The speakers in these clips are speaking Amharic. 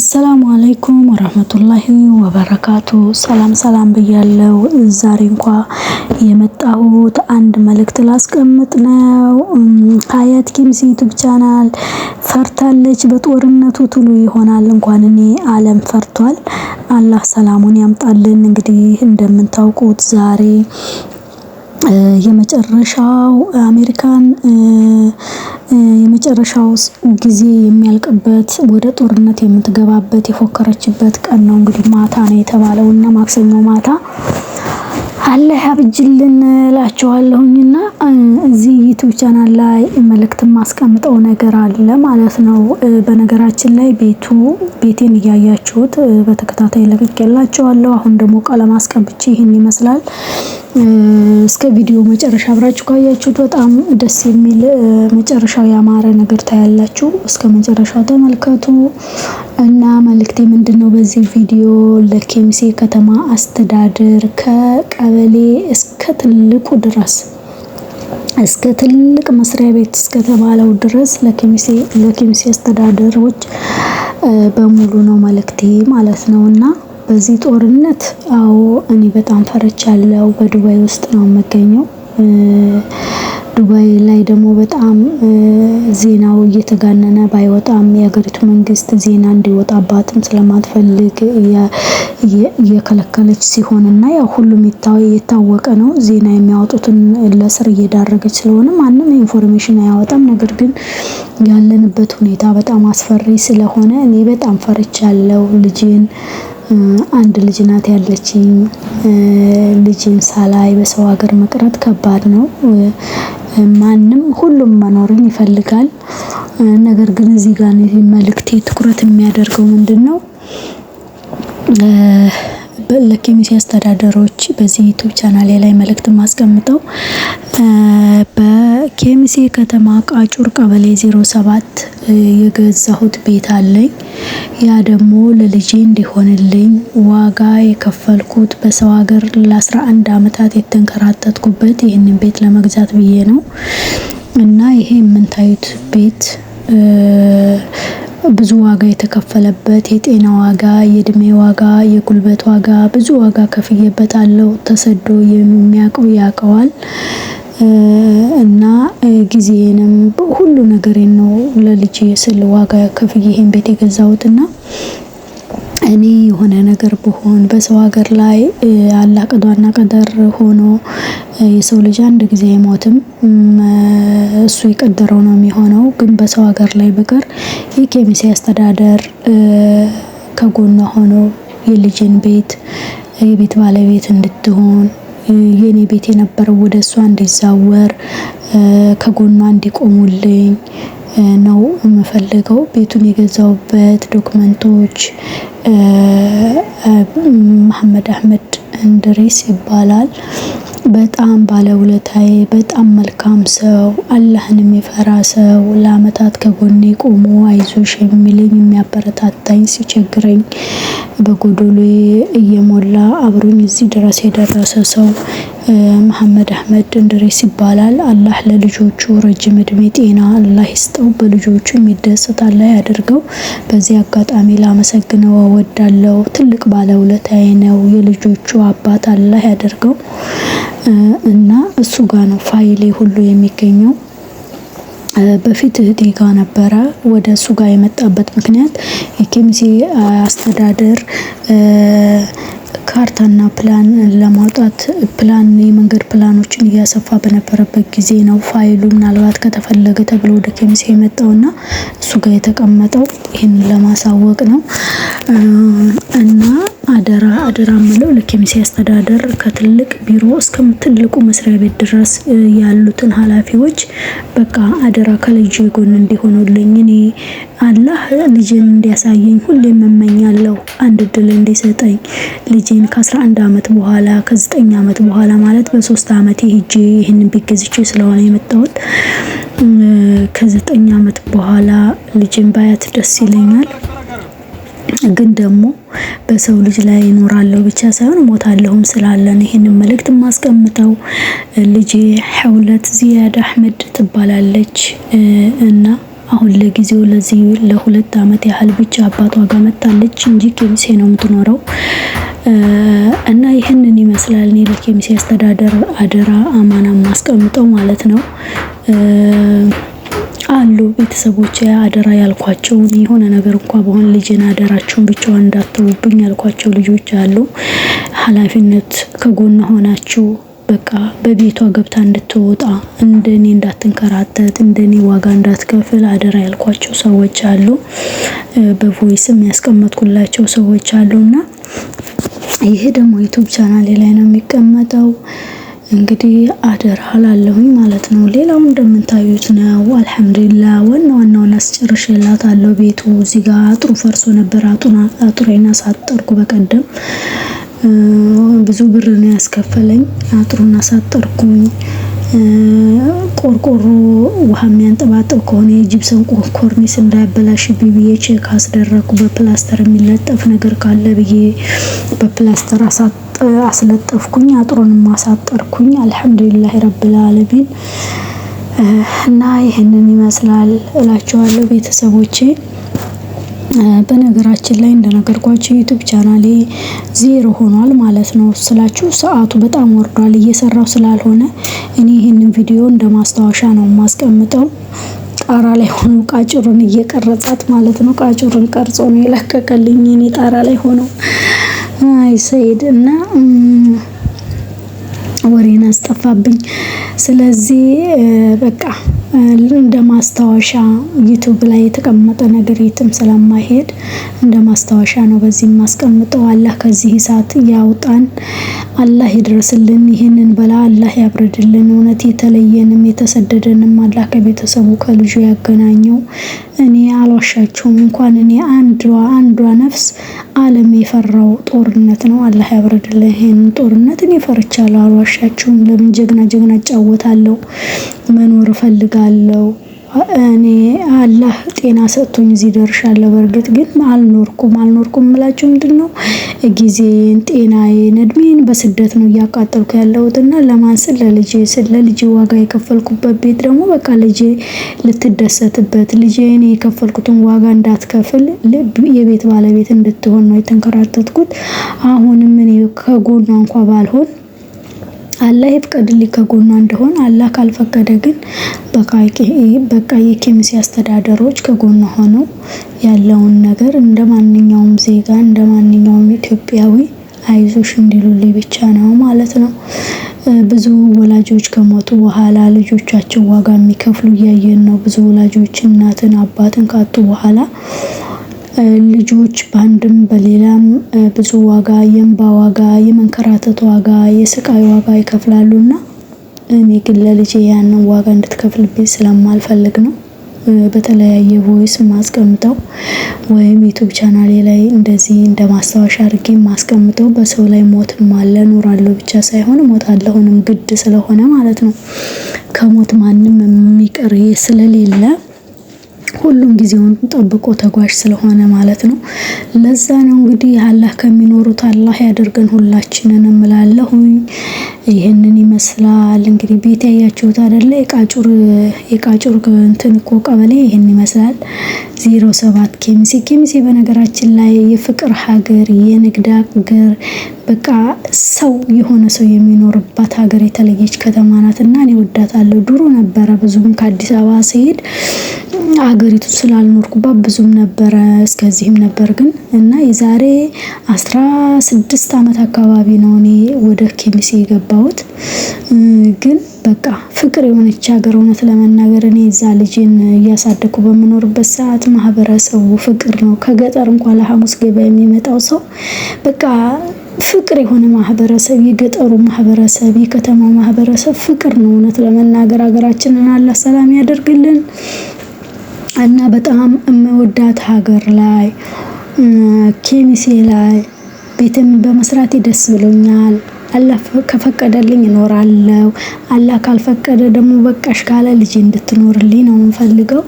አሰላሙ አለይኩም ወረህመቱላሂ ወበረካቱ። ሰላም ሰላም ብያለው። ዛሬ እንኳ የመጣሁት አንድ መልእክት ላስቀምጥ ነው። ሀያት ኪምስ YouTube channel ፈርታለች በጦርነቱ ትሉ ይሆናል። እንኳን እኔ ዓለም ፈርቷል። አላህ ሰላሙን ያምጣልን። እንግዲህ እንደምታውቁት ዛሬ የመጨረሻው አሜሪካን የመጨረሻው ጊዜ የሚያልቅበት ወደ ጦርነት የምትገባበት የፎከረችበት ቀን ነው። እንግዲህ ማታ ነው የተባለው እና ማክሰኞ ማታ አላህ ያብጅልን እላቸዋለሁኝና እዚህ YouTube channel ላይ መልእክት ማስቀምጠው ነገር አለ ማለት ነው። በነገራችን ላይ ቤቴን እያያችሁት በተከታታይ ለቅቄላችኋለሁ። አሁን ደግሞ ቀለም አስቀብቼ ይህን ይመስላል። እስከ ቪዲዮ መጨረሻ አብራችሁ ካያችሁት በጣም ደስ የሚል መጨረሻው ያማረ ነገር ታያላችሁ። እስከ መጨረሻው ተመልከቱ እና መልእክቴ ምንድነው? በዚህ ቪዲዮ ለኬሚሴ ከተማ አስተዳደር ከቀበሌ እስከ ትልቁ ድረስ እስከ ትልቅ መስሪያ ቤት እስከተባለው ድረስ ለኬሚሴ አስተዳደሮች በሙሉ ነው መልእክቴ ማለት ነው። እና በዚህ ጦርነት አዎ እኔ በጣም ፈርቻለሁ። በዱባይ ውስጥ ነው የምገኘው። ዱባይ ላይ ደግሞ በጣም ዜናው እየተጋነነ ባይወጣም የሀገሪቱ መንግስት ዜና እንዲወጣባትም ስለማትፈልግ እየከለከለች ሲሆን እና ያው ሁሉም የታወቀ ነው። ዜና የሚያወጡትን ለስር እየዳረገች ስለሆነ ማንም information አያወጣም። ነገር ግን ያለንበት ሁኔታ በጣም አስፈሪ ስለሆነ እኔ በጣም ፈርቻለሁ። ልጄን አንድ ልጅ ናት ያለችኝ። ልጄን ሳላይ በሰው ሀገር መቅረት ከባድ ነው። ማንም ሁሉም መኖርን ይፈልጋል። ነገር ግን እዚህ ጋር መልእክቴ ትኩረት የሚያደርገው ምንድነው? ለኬሚሴ አስተዳደሮች በዚህ YouTube ቻናሌ ላይ መልእክት ማስቀምጠው በኬሚሴ ከተማ ቃጩር ቀበሌ 07 የገዛሁት ቤት አለኝ። ያ ደግሞ ለልጄ እንዲሆንልኝ ዋጋ የከፈልኩት በሰው ሀገር ለ11 አመታት የተንከራተትኩበት ይህንን ቤት ለመግዛት ብዬ ነው። እና ይሄ የምታዩት ቤት ብዙ ዋጋ የተከፈለበት የጤና ዋጋ፣ የእድሜ ዋጋ፣ የጉልበት ዋጋ ብዙ ዋጋ ከፍዬበታለሁ። ተሰዶ የሚያውቀው ያውቀዋል። እና ጊዜንም ሁሉ ነገሬን ነው ለልጄ ስል ዋጋ ከፍዬ ይሄን ቤት የገዛሁትና እኔ የሆነ ነገር ብሆን በሰው ሀገር ላይ አላህ ቀዷና ቀደር ሆኖ የሰው ልጅ አንድ ጊዜ አይሞትም። እሱ የቀደረው ነው የሚሆነው። ግን በሰው ሀገር ላይ ብቀር የኬሚሴ አስተዳደር ከጎኗ ሆኖ የልጅን ቤት የቤት ባለቤት እንድትሆን የኔ ቤት የነበረው ወደ እሷ እንዲዛወር ከጎኗ እንዲቆሙልኝ ነው የምፈልገው። ቤቱን የገዛውበት ዶክመንቶች መሐመድ አህመድ እንድሪስ ይባላል። በጣም ባለውለታዬ፣ በጣም መልካም ሰው፣ አላህን የሚፈራ ሰው፣ ለአመታት ከጎኔ ቆሞ አይዞሽ የሚለኝ የሚያበረታታኝ፣ ሲቸግረኝ በጎዶሎ እየሞላ አብሮኝ እዚህ ድረስ የደረሰ ሰው መሐመድ አህመድ እንድሪስ ይባላል። አላህ ለልጆቹ ረጅም እድሜ ጤና አላህ ይስጠው። በልጆቹ የሚደሰት አላህ ያደርገው። በዚህ አጋጣሚ ላመሰግነው እወዳለሁ። ትልቅ ባለውለታዬ ነው። የልጆቹ አባት አላህ ያደርገው እና እሱ ጋር ነው ፋይሌ ሁሉ የሚገኘው። በፊት እህቴ ጋር ነበረ። ወደ እሱ ጋር የመጣበት ምክንያት የኬሚሴ አስተዳደር ካርታና ፕላን ለማውጣት ፕላን የመንገድ ፕላኖችን እያሰፋ በነበረበት ጊዜ ነው ፋይሉ ምናልባት ከተፈለገ ተብሎ ወደ ኬሚሴ የመጣውና እሱ ጋር የተቀመጠው ይህንን ለማሳወቅ ነው። እና አደራ አደራ ምለው ለኬሚሴ አስተዳደር ከትልቅ ቢሮ እስከ ትልቁ መስሪያ ቤት ድረስ ያሉትን ኃላፊዎች በቃ አደራ ከልጄ ጎን እንዲሆኑልኝ እኔ አላህ ልጄን እንዲያሳየኝ ሁሌም እመኛለሁ። አንድ እድል እንዲሰጠኝ ልጄን ከ11 አመት በኋላ ከ9 አመት በኋላ ማለት በ3 አመት ሄጄ ይህንን ቤት ገዝቼ ስለሆነ የመጣሁት ከ9 አመት በኋላ ልጄን ባያት ደስ ይለኛል። ግን ደግሞ በሰው ልጅ ላይ እኖራለሁ ብቻ ሳይሆን እሞታለሁም ስላለን ይህንን መልእክት የማስቀምጠው። ልጄ ሐውለት ዚያድ አህመድ ትባላለች እና አሁን ለጊዜው ለዚህ ለ2 አመት ያህል ብቻ አባቷ ጋር መጣለች እንጂ ኬሚሴ ነው የምትኖረው። እና ይህንን ይመስላል እኔ ለኬሚሴ አስተዳደር አደራ አማና ማስቀምጠው ማለት ነው። አሉ ቤተሰቦች አደራ ያልኳቸውን የሆነ ነገር እንኳ በሆን ልጅን አደራቸውን ብቻዋን እንዳትተውብኝ ያልኳቸው ልጆች አሉ። ኃላፊነት ከጎን ሆናችሁ በቃ በቤቷ ገብታ እንድትወጣ፣ እንደኔ እንዳትንከራተት፣ እንደኔ ዋጋ እንዳትከፍል አደራ ያልኳቸው ሰዎች አሉ። በ voice ም ያስቀመጥኩላቸው ሰዎች አሉና ይሄ ደግሞ YouTube ቻናሌ ላይ ነው የሚቀመጠው። እንግዲህ አደራ ላለሁኝ ማለት ነው። ሌላው እንደምታዩት ነው። አልሐምዱሊላ ዋና ዋናውን አስጨርሼላታለሁ። ቤቱ እዚህ ጋር አጥሩ ፈርሶ ነበር። አጥሩን አሳጠርኩ በቀደም፣ ብዙ ብር ነው ያስከፈለኝ። አጥሩን አሳጠርኩኝ። ቆርቆሮ ውሃ የሚያንጠባጥብ ከሆነ የጂፕሰን ኮርኒስ እንዳያበላሽብኝ ብዬ check አስደረግኩ። በፕላስተር የሚለጠፍ ነገር ካለ ብዬ በፕላስተር አስለጠፍኩኝ። አጥሩንም አሳጠርኩኝ። አልሐምዱሊላህ ረብል ዓለሚን። እና ይህንን ይመስላል እላችኋለሁ ቤተሰቦቼ። በነገራችን ላይ እንደነገርኳችሁ YouTube ቻናሌ ዜሮ ሆኗል ማለት ነው ስላችሁ ሰዓቱ በጣም ወርዷል፣ እየሰራው ስላልሆነ እኔ ይህንን ቪዲዮ እንደ ማስታወሻ ነው የማስቀምጠው። ጣራ ላይ ሆኖ ቃጭሩን እየቀረጻት ማለት ነው። ቃጭሩን ቀርጾ ነው የለቀቀልኝ እኔ ጣራ ላይ ሆኖ። አይ ሰይድ እና ወሬን አስጠፋብኝ። ስለዚህ በቃ እንደ ማስታወሻ YouTube ላይ የተቀመጠ ነገር የትም ስለማይሄድ እንደ ማስታወሻ ነው በዚህ የማስቀምጠው። አላህ ከዚህ እሳት ያውጣን፣ አላህ ይድረስልን፣ ይህንን በላ አላህ ያብረድልን። እውነት የተለየንም የተሰደደንም አላህ ከቤተሰቡ ከልጁ ያገናኘው። እኔ አልዋሻችሁም፣ እንኳን እኔ አንዷ አንዷ ነፍስ ዓለም የፈራው ጦርነት ነው። አላህ ያብረድልን ይሄንን ጦርነት። እኔ ፈርቻለሁ፣ አልዋሻችሁም። ለምን ጀግና ጀግና እጫወታለሁ፣ መኖር እፈልጋለሁ። እኔ አላህ ጤና ሰጥቶኝ እዚህ ደርሻለሁ። በእርግጥ ግን አልኖርኩም አልኖርኩም የምላችሁ ምንድን ነው፣ ጊዜን፣ ጤናዬን፣ እድሜን በስደት ነው እያቃጠልኩ ያለሁት እና ለማን ስል፣ ለልጄ ስል። ለልጄ ዋጋ የከፈልኩበት ቤት ደግሞ በቃ ልጄ ልትደሰትበት፣ ልጄ እኔ የከፈልኩትን ዋጋ እንዳትከፍል የቤት ባለቤት እንድትሆን ነው የተንከራተትኩት። አሁንም እኔ ከጎኗ እንኳ ባልሆን፣ አላህ ይፍቀድልኝ ከጎኗ እንደሆን፣ አላህ ካልፈቀደ ግን በቃ የኬሚሴ አስተዳደሮች ከጎኗ ሆነው ያለውን ነገር እንደ ማንኛውም ዜጋ፣ እንደ ማንኛውም ኢትዮጵያዊ አይዞሽ እንዲሉልኝ ብቻ ነው ማለት ነው። ብዙ ወላጆች ከሞቱ በኋላ ልጆቻቸው ዋጋ የሚከፍሉ እያየን ነው። ብዙ ወላጆች እናትን አባትን ካጡ በኋላ ልጆች በአንድም በሌላም ብዙ ዋጋ፣ የእንባ ዋጋ፣ የመንከራተት ዋጋ፣ የስቃይ ዋጋ ይከፍላሉና እኔ ግን ለልጄ ያንን ዋጋ እንድትከፍልብኝ ስለማልፈልግ ነው በተለያየ voice ማስቀምጠው ወይም YouTube ቻናሌ ላይ እንደዚህ እንደ ማስታወሻ አድርጌ ማስቀምጠው። በሰው ላይ ሞትም አለ፣ እኖራለሁ ብቻ ሳይሆን እሞታለሁንም ግድ ስለሆነ ማለት ነው። ከሞት ማንም የሚቀር ስለሌለ፣ ሁሉም ጊዜውን ጠብቆ ተጓዥ ስለሆነ ማለት ነው። ለዛ ነው እንግዲህ አላህ ከሚኖሩት አላህ ያደርገን ሁላችንን እምላለሁኝ። ይህንን ይመስላል እንግዲህ ቤት ያያችሁት አይደለ? የቃጩር የቃጩር እንትን እኮ ቀበሌ ይህን ይመስላል። 07 ኬሚሴ። ኬሚሴ በነገራችን ላይ የፍቅር ሀገር፣ የንግድ ሀገር፣ በቃ ሰው የሆነ ሰው የሚኖርባት ሀገር፣ የተለየች ከተማ ናት እና እኔ ወዳታለሁ። ድሮ ነበረ ብዙም ከአዲስ አበባ ስሄድ አገሪቱ ስላልኖርኩባት ብዙም ነበረ እስከዚህም ነበር ግን እና የዛሬ 16 አመት አካባቢ ነው እኔ ወደ ኬሚሴ የገባሁት። ግን በቃ ፍቅር የሆነች ሀገር፣ እውነት ለመናገር እኔ እዛ ልጄን እያሳደኩ በምኖርበት ሰዓት ማህበረሰቡ ፍቅር ነው። ከገጠር እንኳን ለሐሙስ ገበያ የሚመጣው ሰው በቃ ፍቅር የሆነ ማህበረሰብ፣ የገጠሩ ማህበረሰብ፣ የከተማው ማህበረሰብ ፍቅር ነው። እውነት ለመናገር ሀገራችንን አላህ ሰላም ያደርግልን። እና በጣም የምወዳት ሀገር ላይ ኬሚሴ ላይ ቤትም በመስራቴ ደስ ብሎኛል። አላህ ከፈቀደልኝ እኖራለሁ። አላህ ካልፈቀደ ደግሞ በቃሽ ካለ ልጄ እንድትኖርልኝ ነው የምፈልገው።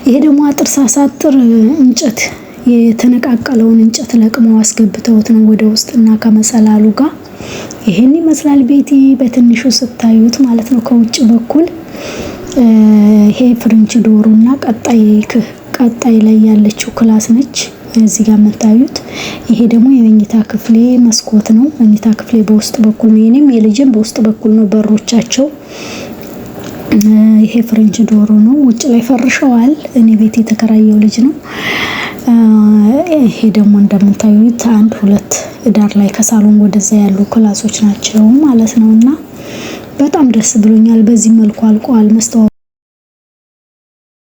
ይሄ ደግሞ አጥር ሳሳጥር እንጨት የተነቃቀለውን እንጨት ለቅመው አስገብተውት ነው ወደ ውስጥና ከመሰላሉ ጋር። ይሄን ይመስላል ቤቴ በትንሹ ስታዩት ማለት ነው ከውጭ በኩል። ይሄ French door ኡ እና ቀጣይ ላይ ያለችው class ነች እዚህ ጋር የምታዩት። ይሄ ደግሞ የመኝታ ክፍሌ መስኮት ነው። መኝታ ክፍሌ በውስጥ በኩል ነው። የኔም የልጅም በውስጥ በኩል ነው በሮቻቸው። ይሄ French door ኡ ነው። ውጭ ላይ ፈርሸዋል። እኔ ቤት የተከራየው ልጅ ነው። ይሄ ደግሞ እንደምታዩት አንድ ሁለት ዳር ላይ ከሳሎን ወደዛ ያሉ class ኦች ናቸው ማለት ነው። እና በጣም ደስ ብሎኛል። በዚህ መልኩ አልቋል። መስታወት